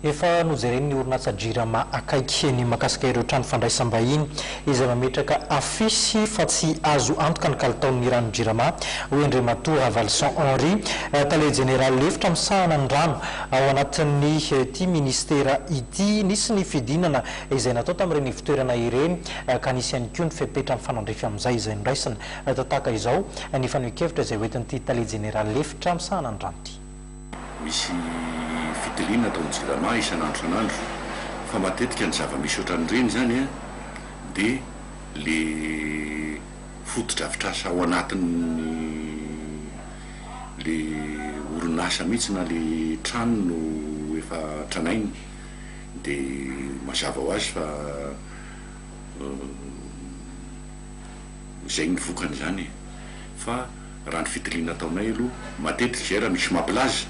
Efa nojeren'ny orinasa Jirama akaiky ny mahakasika ireo trano fandraisam-bahiny izay mametraka afisy fa tsy azo antoka ny kalitaon'ny rano Jirama, hoy Andriamatoa Ravalison Henri, tale jeneraly lefitra misahana ny rano ao anatin'ity minisitera ity. Nisy ny fidinana izay natao tamin'ireny ivontoerana ireny ka nisy ihany koa ny fepetra mifanandrify amin'izay izay noraisina. Tahaka izao ny fanehoan-kevitra izay hoentin'ity tale jeneraly lefitra misahana ny rano ity. Misy fitiliana ataon'ny Jirama isan'andro isan'andro fa matetika ny zava-misy ohatran'ireny izany dia le fotodrafitrasa ao anatin'ny le orinasa mihitsy na le trano no efa tranainy dia mazava ho azy fa izay ny vokany izany e! Fa raha ny fitiliana ataonay aloha, matetika izay raha misy mampilaza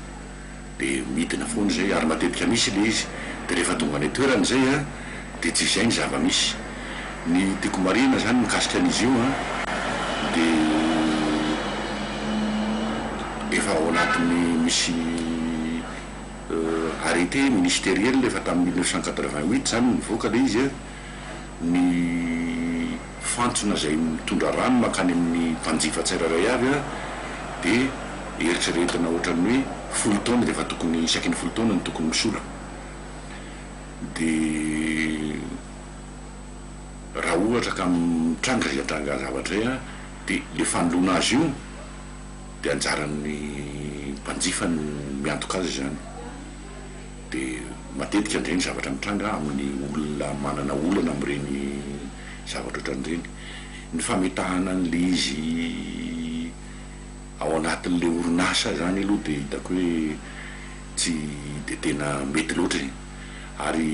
dia midina foana izay ary matetika misy ilay izy, dia rehefa tonga any an-toerana izay an, dia tsy izay ny zava-misy. Ny tiako marihina izany mikasika an'izy io an, dia efa ao anatin'ny misy arrêté ministériel efa tamin'ny 1988 izany nivoaka ilay izy an, Ny fantsona izay mitondra rano mankany amin'ny mpanjifa tsirairay avy dia eritreretina ohatran'ny hoe folo taona dia efa tokony isaky ny folo taona no tokony misolo. Dia raha ohatra ka mitranga izay tranga zavatra izay dia ilay fanoloana azy io dia anjaran'ny mpanjifa no miantoka azy izany. Dia matetika indray ny zavatra mitranga amin'ny olona manana olana amin'ireny zavatra ohatran'ireny. Ny fametahana an'ilay izy ao anatin'ilay orinasa izany aloha dia hitako hoe tsy dia tena mety loatra e. Ary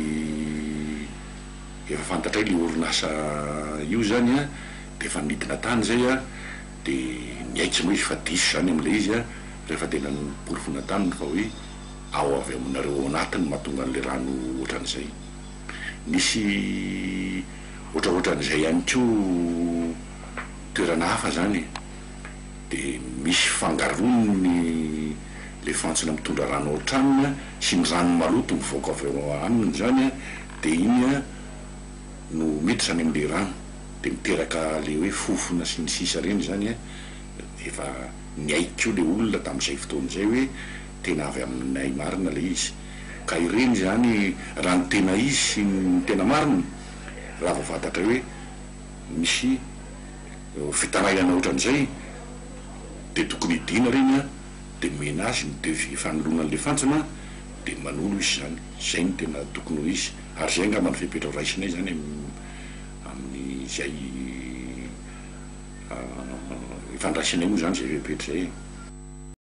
efa fantatray ilay orinasa io izany an, dia efa nidina tany izay an, dia niaiky moa izy fa diso izany amin'ilay izy an, rehefa tena noporofoina taminy fa hoe ao avy aminareo ao anaty no mahatonga an'ilay rano ohatran'izay. Nisy ohatraohatran'izay ihany koa toerana hafa zany e, de misy fangaron'ny le fantsona mitondra rano ao an-tranony sy ny rano maloto mivoaka avy ao aminy zany de iny no miditra any amin'le rano de miteraka le hoe fofona sy ny sisa reny zany, efa niaiky koa le olona tamin'izay fotoana izay hoe Tena avy aminay marina ilay izy. Ka ireny izany raha ny tena izy sy ny tena marina, raha vao fantatray hoe misy fitarainana ohatran'izay dia tokony hidiana ireny an, dia omena azy ny devis fanoloana an'ilay fantsona dia manolo izy izany. Izay no tena tokony ho izy. Ary izay angamba no fepetra ho raisinay izany amin'izay ifandraisanay moa izany izay fepetra izay e.